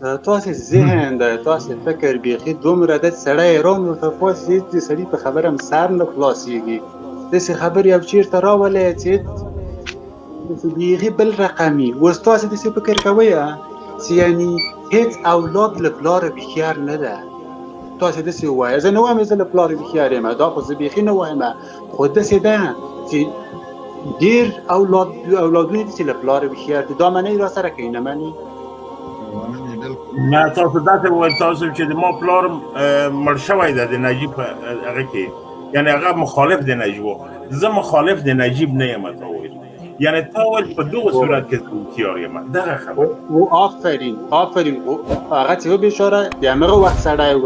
تاسې ذهن د تاسې فکر بیخي دومره د سړی حیران ورته پاتې چې د سړي په خبره هم سر نه خلاصېږي. داسې خبرې او چېرته راولئ چې داسې بیخي بل رقمي. اوس تاسې داسې فکر کوئ چې یعنی هیڅ اولاد له پلاره هوښیار نه ده. تاسې داسې ووایئ، زه نه وایم زه له پلاره هوښیار یم، دا خو زه بیخي نه وایم، خو داسې ده چې ډېر اولادونه دي چې له پلاره هوښیار دي. دا منئ را سره که نه منئ؟ نه، تاسو داسې وویل تاسو چې د ما پلار مړ شوی دی د نجیب په هغه کې، یعنی هغه مخالف د نجیب و، زه مخالف د نجیب نه یم. تا وویل یعنی تا ویل په دغه صورت کې زه هوښیار یم، دغه خبره. و آفرین آفرین. هغه چې و بیچاره د همغه وخت سړی و،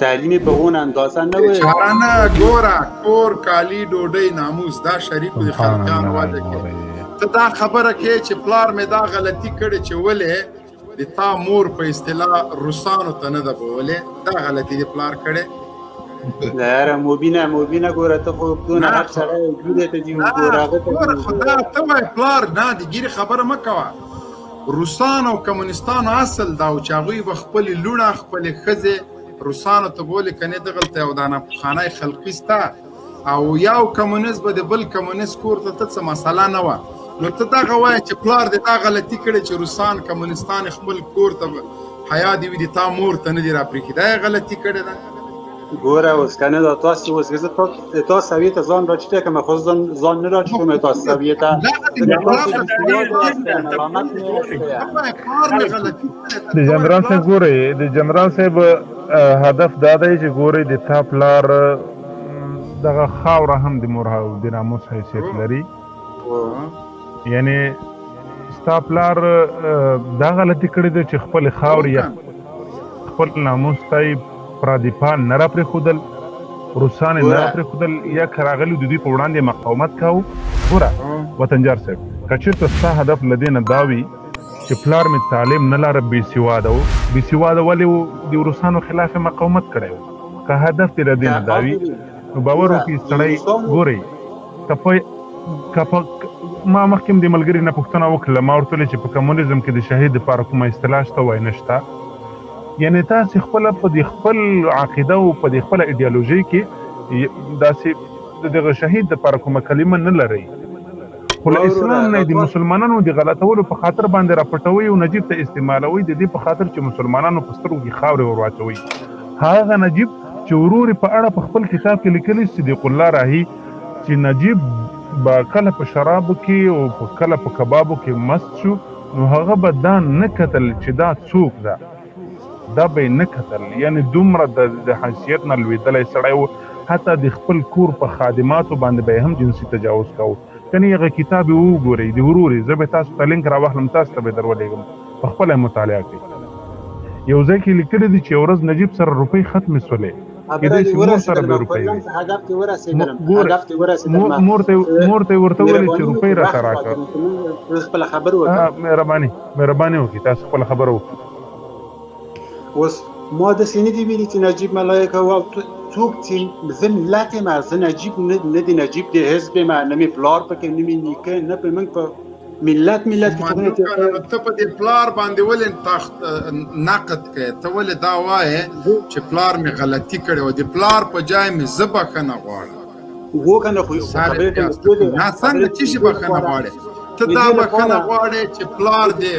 تعلیم یې په غونه اندازه نه و. بیچاره نه، ګوره کور کالي ډوډۍ ناموس دا شریک د خلکانو وده کې. ته دا خبره کې چې پلار مې دا غلطي کړې چې ولې د تا مور په اصطلاح روسانو ته نه ده بولې، دا غلطي دې پلار کړې؟ یاره مبینه مبینه ګوره ته خو دونه غټ سړی ګیرې ته دي وګوره هغه ته. ګوره خو دا ته وایې پلار نه د ګیرې خبره مه کوه. روسان او کمونستانو اصل دا و چې هغوی به خپلې لوڼه خپلې ښځې روسانو ته بولې، کنې دغلته یو دانه خانه خلقي سته او یو کمونست به د بل کمونست کور ته ته څه مسله نه وه. نو ته دغه وایې چې پلار دې دا غلطي کړې چې روسان کمونستان خپل کور ته حیا دې وي د تا مور ته نه دي راپرېښي، دا یې غلطي کړې ده؟ ګوره اوس که نه دا تاسې اوس زه تا سویې ته ځان راټیټه کړم، خو ځان نه راټیټوم تا سویې ته. د جنرال صاحب ګورئ، د جنرال صاحب هدف دا دی چې ګورئ د تا پلار دغه خاوره هم د مور او د ناموس حیثیت لري، یعنی ستا پلار دا غلطي کړې ده چې خپل خاورې یا خپل ناموس ته یې پردیپان نه راپرېښودل، روسان یې نه راپرېښودل، یا که راغلي د دوی په وړاندې مقاومت کاوه. ګوره وطنجار صاحب، که چېرته ستا هدف له دې نه دا وي چې پلار مې تعلیم نه لاره، بې سواده و، بې سواده ولې و؟ د روسانو خلاف یې مقاومت کړی و. که هدف دې له دې نه دا وي نو باور وکړئ سړی ګورئ که په ما مخکې هم د ملګري نه پوښتنه وکړله، ما ورته ویل چې په کمونیزم کې د شهید دپاره کومه اصطلاح شته؟ وایي نشته. یعنی تاسې خپله په دې خپل عقیده او په دې خپله ایډیالوژۍ کې داسې د دغه شهید دپاره کومه کلمه نه لرئ، خو له اسلام نه د مسلمانانو د غلطولو په خاطر باندې راپټوئ او نجیب ته استعمالوئ د دې په خاطر چې مسلمانانو په سترګو کې خاورې ورواچوئ. هغه نجیب چې ورور یې په اړه په خپل کتاب کې لیکلي صدیق الله راهي چې نجیب به کله په شرابو کې او په کله په کبابو کې مست شو، نو هغه به دا نه کتل چې دا څوک ده، دا به یې نه کتل. یعنی دومره د حیثیت نه لوېدلی سړی و، حتی د خپل کور په خادماتو باندې به یې هم جنسي تجاوز کاوه. کنې هغه کتاب یې وګورئ د ورور یې، زه به تاسو ته لینک راواخلم، تاسو ته به یې درولېږم، په خپله یې مطالعه کړئ. یو ځای کې لیکلي دي چې یو ورځ نجیب سره روپۍ ختمې سولې، کېدای شي مور سره به روپۍ وي. ګوره مور ته یې ورته وویل چې روپۍ راته راکړه. مهرباني مهرباني وکړئ، تاسو خپله خبره وکړئ. اوس ما داسې نه دي ویلي چې نجیب ملایکه و څوک چې زه ملت یم، زه نجیب نه د نجیب د حزب یم، نه مې پلار پکې، نه مې نیکه، نه په موږ په ملت ملت کې. ته په دې پلار باندې ولې نقد کوې؟ ته ولې دا وایې چې پلار مې غلطي کړې وه، د پلار په جای مې زه بښنه غواړم؟ وو که نه خو خبرې ته نه څنګه څه شي بښنه غواړې؟ ته دا بښنه غواړې چې پلار دې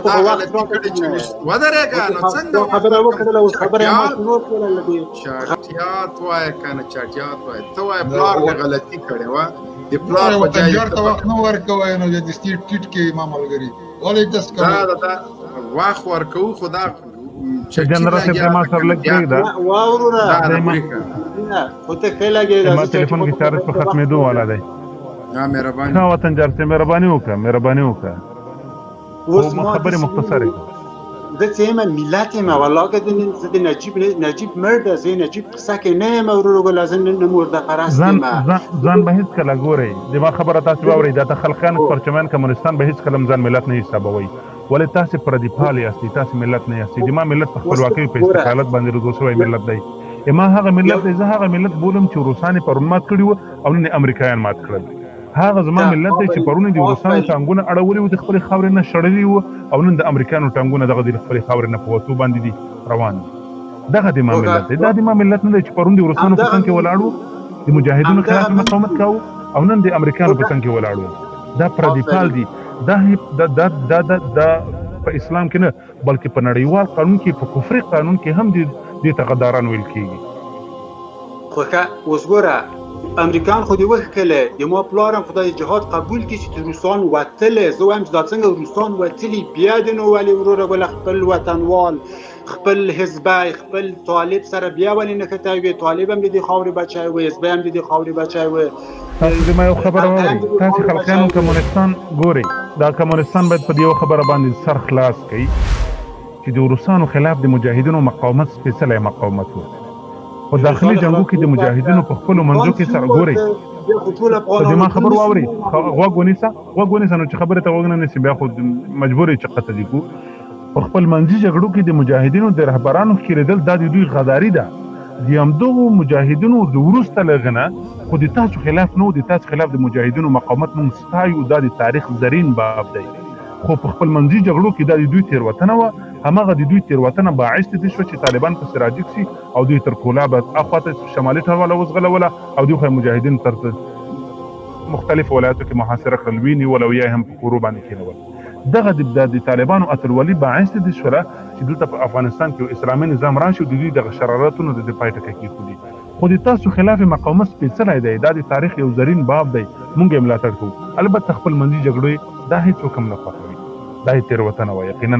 دا غلطي کړې چې ودرېږه، نو څنګه خبره وکړله؟ اوس خبره ما شروع کړله له دې. چټیات وایه که نه چټیات وایه. ته وایې پلار مې غلطي کړې وه، د پلار په جای وطنجار ته وخت نه ورکوئ، نو د دستي ټیټ کې ما ملګري ولې تاسو کوئ؟ دا وخت ورکوو، خو دا جنرال صاحب ما سره لږ پرېږده. وروره خو ته ښه لګېږې، ما تلیفون کې چارج په ختمېدو والا دی. مهرباني ښه وطنجار صاحب مهرباني وکړه، مهرباني وکړه. اوس خبرې مختصرې. زه چې یم ملت یم، والله که زه د نجیب نجیب مړ ده، زه نجیب قصه کې نه یم ورور ګله، زه نه مرده پرست یم. ځان به هېڅکله ګورئ، د ما خبره تاسې واورئ، دا ته خلقیان پرچمیان کمونستان به هېڅکله هم ځان ملت نه حسابوئ، ولې تاسې پردي پال یاستئ، تاسې ملت نه یاستئ. د ما ملت په خپلواکۍ په استقلالت باندې روزل شوی ملت دی. ما هغه ملت دی، زه هغه ملت بولم چې روسان یې پرون مات کړي وو او نن یې امریکایان مات کړل. هغه زما ملت دی چې پرون د روسانو ټانګونه اړولي وو، د خپلې خاورې نه شړلي وو، او نن د امریکایانو ټانګونه دغه د خپلې خاورې نه په وتو باندې دي روان دي. دغه د ما ملت دی. دا د ما ملت نه دی چې پرون د روسانو په څنګ کې ولاړ وو، د مجاهدینو خلاف مقاومت کاوه، او نن د امریکایانو په څنګ کې ولاړ وو. دا پردیپال دي. دا دا دا دا دا په اسلام کې نه، بلکې په نړیوال قانون کې، په کفري قانون کې هم دې ته غداران ویل کېږي. خو ښه اوس ګوره، امریکان خو دې وښکلې، د ما پلار هم خدای جهاد قبول کړي چې روسان وتلې. زه وایم چې دا څنګه روسان وتلي، بیا دې نو ولې وروره ګله خپل وطنوال، خپل حزبی، خپل طالب سره بیا ولې نښتی وي؟ طالب هم د دې خاورې بچی وي، حزبی هم د دې خاورې بچی وي. تاسو دې ما یو خبره واورئ، تاسې خلقیانو کمونستان ګورئ، دا کمونستان باید په دې یوه خبره باندې سر خلاص کړي چې د روسانو خلاف د مجاهدینو مقاومت سپېڅلی مقاومت و. په داخلي جنګو کې د مجاهدینو په خپلو منځو کې سره ګورئ، په دې ما خبر واورئ، غوږ ونیسه، غوږ ونیسه، نو چې خبرې ته غوږ نه نیسي بیا خو مجبور یې چې قتل یې کړو. په خپل منځي جګړو کې د مجاهدینو د رهبرانو ښکېلېدل دا د دوی غداري ده. د همدغو مجاهدینو د وروسته له هغه نه خو د تاسو خلاف نه و، د تاسو خلاف د مجاهدینو مقاومت موږ ستایو، دا د تاریخ زرین باب دی. خو په خپل منځي جګړو کې دا د دوی تېروتنه وه. هماغه د دوی تېروتنه باعث دې شوه چې طالبان پسې راجګ سي او دوی تر کولاب اخوا ته شمالي ټلواله وځغلوله او دوی خو یې مجاهدین تر مختلفو ولایاتو کې محاصره کړل، ویې نیول او یا یې هم په کورو باندې کښېنول. دغه د طالبانو اتلولي باعث دې شوله چې دلته په افغانستان کې یو اسلامي نظام راشي او د دوی دغه شرارتونو د پای ټکی کېښودي. خو د تاسو خلاف مقاومت سپېڅلی دی، دا د تاریخ یو زرین باب دی، موږ یې ملاتړ کوو. البته خپل منځي جګړې دا هیڅوک هم نه خوښوي، دا یې تېروتنه وه یقینا.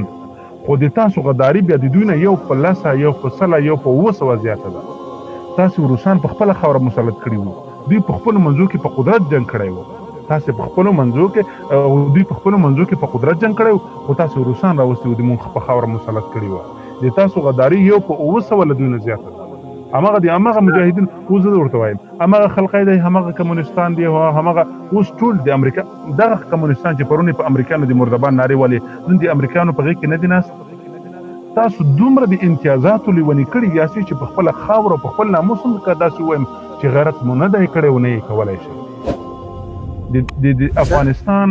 خو د تاسو غداري بیا د دوی نه یو په لسه، یو په سله، یو په 700 زیاته ده. تاسو روسان په خپله خاوره مسلط کړي وو، دوی په خپلو منځو کې په قدرت جنګ کړی وو. تاسو په خپلو منځو کې، دوی په خپلو منځو کې په قدرت جنګ کړی وو، خو تاسو روسان راوستي وو، د مونږ په خاوره مسلط کړي وو. د تاسو غداري یو په 700 له دوی نه زیاته ده. هماغه د هماغه مجاهدین اوس زه ورته وایم، هماغه خلقی دی، هماغه کمونستان دی، هماغه اوس ټول د امریکا دغه کمونستان چې پرون په امریکانو د مردبان نارې والې، نن د امریکانو په غېږ کې نه دي ناست. تاسو دومره د امتیازاتو لیوني کړي یاستئ چې په خپله خاوره، په خپل ناموس هم که داسې ووایم چې غیرت مو نه دی کړی او نه یې کولی شئ. د افغانستان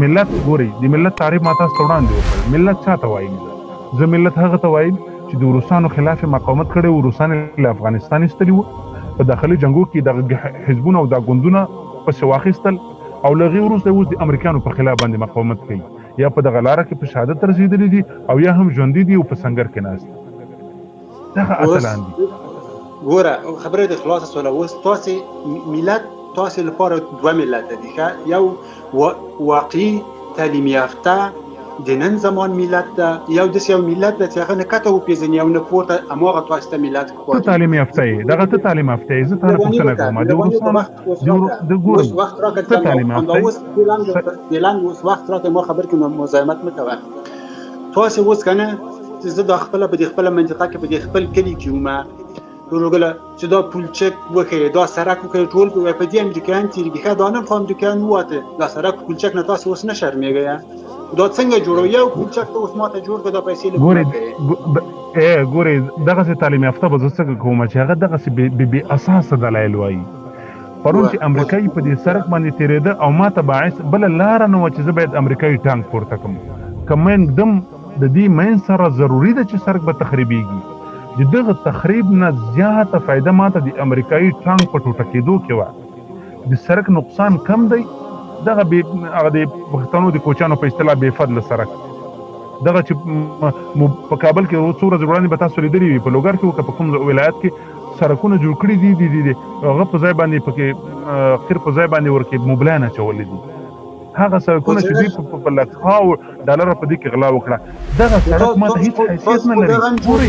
ملت ګورئ، د ملت تعریف ما تاسو ته وړاندې وکړ. ملت چا ته وایم؟ زه ملت هغه ته وایم چې د روسانو خلاف مقاومت کړی و، روسان یې له افغانستان ایستلي وو، په داخلي جنګو کې دغه حزبونه او دا ګوندونه پسې واخیستل او له هغې وروسته اوس د امریکایانو په خلاف باندې مقاومت کوي، یا په دغه لاره کې په شهادت رسېدلي دي او یا هم ژوندي دي او په سنګر کې ناست دي. دغه اتلان دي. ګوره خبره دې خلاصه سوله. اوس تاسې ملت، تاسې لپاره دوه ملته دي، ښه؟ یو واقعي تعلیم یافته د نن زمان ملت ده، یو داسې یو ملت ده چې هغه نه کته وپېژني او نه پورته، هماغه تاسو ته ملت ښکاري. ته تعلیم یافته یې، دغه ته تعلیم یافته یې، زه تا نه پوښتنه کوم. د روسانو د ګورم وخت راکړه، ته تعلیم یافته یې. اوس فعلاً اوس وخت راکړه، ما خبر کې مزاحمت مه کوه. تاسې اوس که نه چې زه دا خپله په دې خپله منطقه کې په دې خپل کلي کې وم وروګله چې دا پولچک وښیې، دا سرک وښیې، ټول په دې امریکایان تېرېږي. ښه دا نن خو امریکایان ووته، دا سرک پولچک نه تاسې اوس نه شرمېږئ؟ دا څنګه جوړو؟ یو پولچک ته اوس ماته جوړ کړه، دا پیسې له کومه کوې؟ ګورې دغسې تعلیم یافته به زه څنګه کوم چې هغه دغسې بې اساسه دلایل وایي. پرون چې امریکایي په دې سرک باندې تېرېده او ما ته باعث بله لاره نه وه چې زه باید امریکایي ټانک پورته کړم، که مین ږدم د دې مین سره ضروري ده چې سرک به تخریبېږي. د دغه تخریب نه زیاته فایده ماته د امریکایي ټانک په ټوټه کېدو کې وه. د سرک نقصان کم دی، دغه هغه د پښتنو د کوچانو په اصطلاح بې فضله سرک، دغه چې په کابل کې څو ورځې وړاندې به تاسو لیدلي وي، په لوګر کې و که په کوم ولایت کې سرکونه جوړ کړي دي، دي هغه په ځای باندې پکې قیر په ځای باندې ورکې موبلان اچولي دي. هغه سرکونه چې دوی په لکهاو ډالره په دې کې غلا وکړه، دغه سړک ماته هیڅ حیثیت نه لري. ګورئ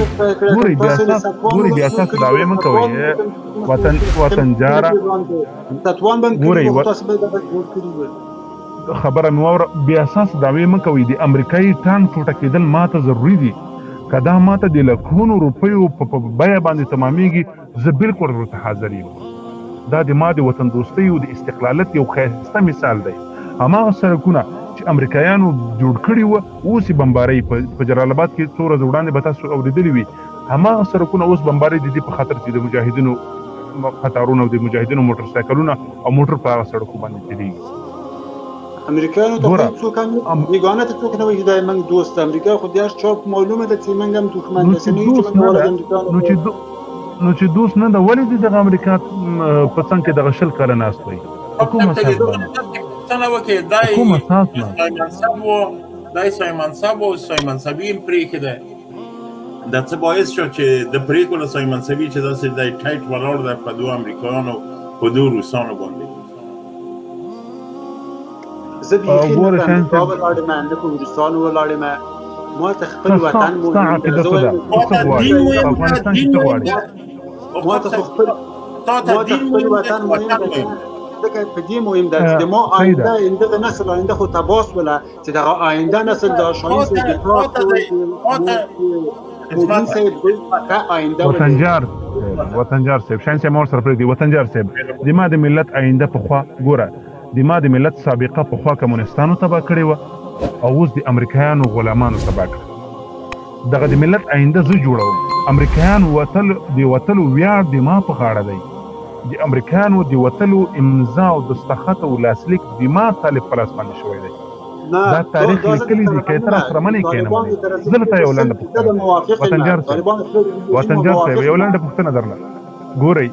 ګورئ بې اساسه دعوې مه کوئ. وطن جاره ګورئ، خبره مې واوره، بې اساسه دعوې مه کوئ. د امریکایي ټانک ټوټه کېدل ماته ضروري دي، که دا ماته د لکونو روپیو په بیه باندې تمامېږي زه بالکل ورته حاضر یم. دا د ما د وطن دوستۍ او د استقلالت یو ښایسته مثال دی. هماغه سړکونه چې امریکایانو جوړ کړي وو اوس یې بمبارۍ په جلال آباد کې څو ورځې وړاندې به تاسو اورېدلي وي، هماغه سړکونه اوس بمبارۍ د دې په خاطر چې د مجاهدینو قطارونه او د مجاهدینو موټرسایکلونه او موټر په هغه سړکو باندې تېرېږي. امریکایانو ته خو څوک هم بیګانه ته څوک نه وایي چې دا موږ دوست. امریکا خو د هر چا معلومه ده چې موږ هم دښمن داسې نه یو چې موږ د امریکایانو. نو چې دوست نه ده، ولې د دغه امریکا په څنګ کې دغه 20 کاله ناست وای؟ په کوم اساس باندې؟ پوښتنه وکړي. کوم اساس باندې؟ دای صاحب منصب او صاحب منصبي هم پرېښې ده. دا څه باعث شو چې د پرېکړو صاحب منصبي چې داسې دی ټایټ ولاړ ده په دوو امریکایانو په دوو روسانو باندې؟ زه بیخي نه په امریکا ولاړ یم، نه په روسانو ولاړ یم. ما ته خپل وطن مهم دی. زه وایم افغانستان کې څه غواړې؟ ما ته خپل وطن مهم دی، ځکه په دې مهم ده چې د ما آینده دغه نسل آینده خو تباه سوله، چې دغه آینده نسل د شاهین صاحب د وطنجار صاحب، شاهین صاحب ما ورسره پرېږدي. وطنجار صاحب، د ما د ملت آینده پخوا ګوره، د ما د ملت سابقه پخوا کمونستانو تباه کړې وه او اوس د امریکایانو غلامانو تباه کړه. دغه د ملت آینده زه جوړوم. امریکایان د وتلو ویاړ د ما په غاړه دی. د امریکایانو د وتلو امضا او دستخط او لاسلیک د ما طالب په لاس باندې شوی دی. دا تاریخ لیکلی دی، که ته راسره منې که نه منې. زه له تا یو لنډه پوښتنه، وطنجار صاحب، یو لنډه پوښتنه درنه ګورئ،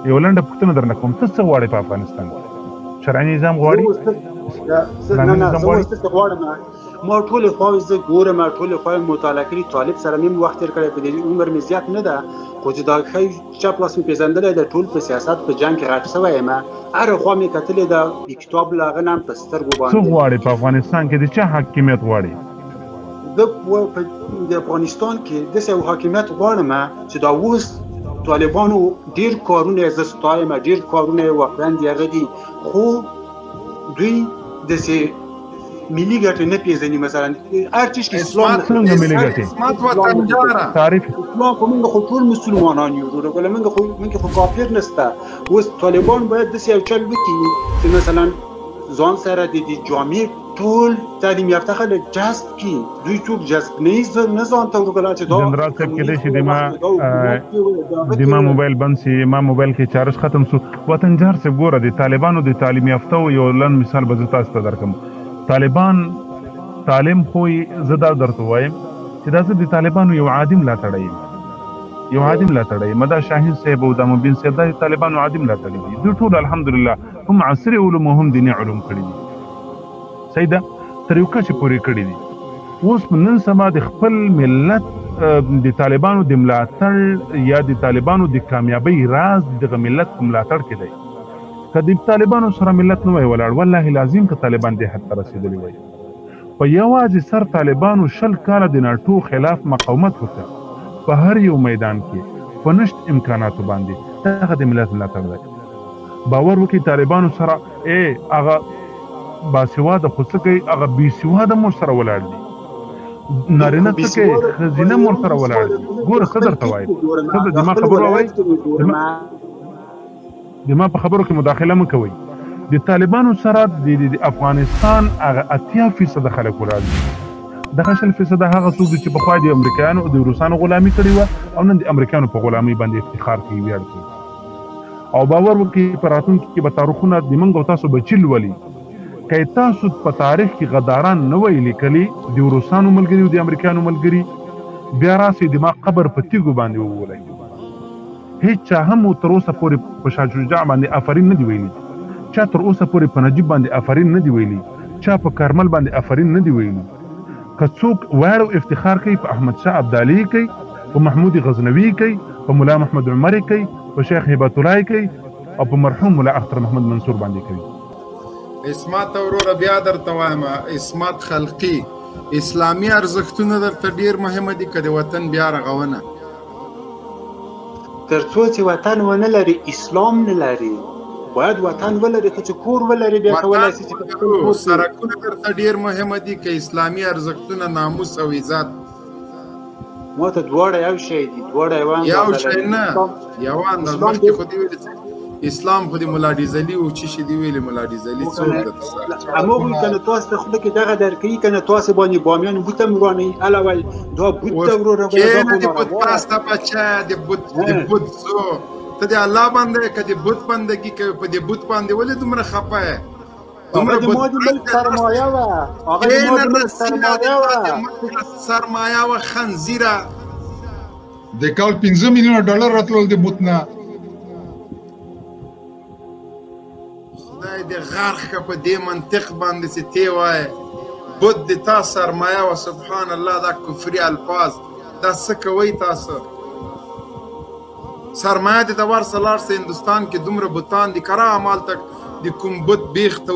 یو لنډه پوښتنه درنه کوم. ته څه غواړې په افغانستان کې؟ شرعي نظام غواړي؟ نه نه، زه اوس څه غواړم؟ ما ټولې خواوې زه ګورم، ټولې خواوې مطالعه کړي. طالب سره مې وخت تېر کړی، په دې عمر مې زیات نه ده، خو چې دا ښی چپ لاس مې پېژندلی ده، ټول په سیاست په جنګ کې غټ سوی یم. هره خوا مې کتلې ده، د کتاب له هغه نه هم په سترګو باندې. څه غواړې په افغانستان کې؟ د چا حاکمیت غواړې؟ زه د افغانستان کې داسې یو حاکمیت غواړم چې دا اوس طالبانو ډېر کارونه یې زه ستایم، ډېر کارونه یې واقعا د هغه دي، خو دوی داسې ملي ګټې نه پېژني. مثلا هر چیز کې اسلام څنګه ملي ګټې؟ تعریف اسلام خو موږ خو ټول مسلمانان یو وروره ګله، موږ خو کافر نسته. اوس طالبان باید داسې یو چل وکړي چې مثلا ځان سره د دې جامع ټول تعلیم یافته خلک جذب کړي. دوی څوک جذب نه نه ځان ته وروره چې دا جنرال صاحب کېدای شي د ما موبایل بند سي، ما موبایل کې چارج ختم سو. وطنجار صاحب ګوره، د طالبانو د تعلیم یافته یو لنډ مثال به زه تاسو ته درکړم. طالبان تعلیم خو زه دا درته وایم چې دا زه د طالبانو یو عادي ملاتړی یم، یو عادي ملاتړی یم. دا شاهین صاحب او دا مبین صاحب دا د طالبانو عادي ملاتړي دي. دوی ټول الحمدلله هم عصري علوم او هم دیني علوم کړي دي، صحیح ده، تر یو کچې پورې کړي دي. اوس نن سبا د خپل ملت د طالبانو د ملاتړ یا د طالبانو د کامیابۍ راز دغه ملت په ملاتړ کې دی. که د طالبانو سره ملت نه وای ولاړ، والله لازم که طالبان دې حد ته رسېدلي وای. په یوازې سر طالبانو 20 کاله د ناټو خلاف مقاومت وکړ په هر یو میدان کې په نشت امکاناتو باندې. دغه د ملت ملاتړ دی. باور وکړئ طالبانو سره هغه باسواده خو څه کوي، هغه بېسواده مور سره ولاړ دي، نارینه څه کوي، ښځینه مور سره ولاړ دي. ګوره څه درته وایم، څه د ما خبرو وایي، د ما په خبرو کې مداخله مه کوئ. د طالبانو سره د افغانستان هغه 80% خلک ولاړ دي. دغه 20% هغه څوک دي چې پخوا د امریکایانو او د روسانو غلامي کړې وه او نن د امریکایانو په غلامۍ باندې افتخار کوي، ویاړ کوي. او باور وکړئ په راتلونکي کې به تاریخونه د موږ او تاسو بچي لولي. که تاسو په تاریخ کې غداران نه وای لیکلي، د روسانو ملګري او د امریکایانو ملګري، بیا راسئ د ما قبر په تیږو باندې وولئ. هیڅ چا هم تر اوسه پورې په شاه شجاع باندې آفرین نه دی ویلي، چا تر اوسه پورې په نجیب باندې آفرین نه دی ویلي، چا په کارمل باندې آفرین نه دی ویلي. که څوک ویاړ او افتخار کوي په احمد شاه ابدالي کوي، په محمود غزنوي کوي، په ملا محمد عمر کوي، په شیخ هبت الله کوي او په مرحوم ملا اختر محمد منصور باندې کوي. عصمت وروره بیا درته وایم، عصمت خلقي اسلامي ارزښتونه درته ډېر مهمه دي که د وطن بیا رغونه؟ تر څو چې وطن ونه لري اسلام نه لري. باید وطن ولري، ته چې کور ولري بیا کولای شي چې سرکونه درته ډېر مهمه دي که اسلامي ارزښتونه، ناموس او عزت؟ ما ته دواړه یو شی دي، دواړه یو اندازه. یو شی نه، یو اندازه. مخکې خو دې ویلي اسلام خو دې ملا ډیزلی و، چې شي دې ویلي ملا ډیزلی څوک ده؟ هماغوی که نه تاسو ته خوله کې دغه درکوي، که نه تاسو باندې بامیان بوت هم ورانوي. هله وایي دا بوت ته وروره، کښېنه د بت پرسته بچیه، د بت زو ته د الله بنده که د بت بندګي کوې؟ په دې بت باندې ولې دومره خپه یې؟ دومره د ما د ملک سرمایه وه، هغه د ما د ملک سرمایه وه، سرمایه وه خنزیره. د کال 5 میلیونه ډالر راتلل د بت نه. خدای دې غرق که په دې منطق باندې چې تی وایې بت د تا سرمایه وه. سبحان الله، دا کفري الفاظ دا څه کوئ تاسو؟ سرمایه دې ته ورسه، لاړ سه هندوستان کې دومره بتان دي، کرا همالته د کوم بت بیخ ته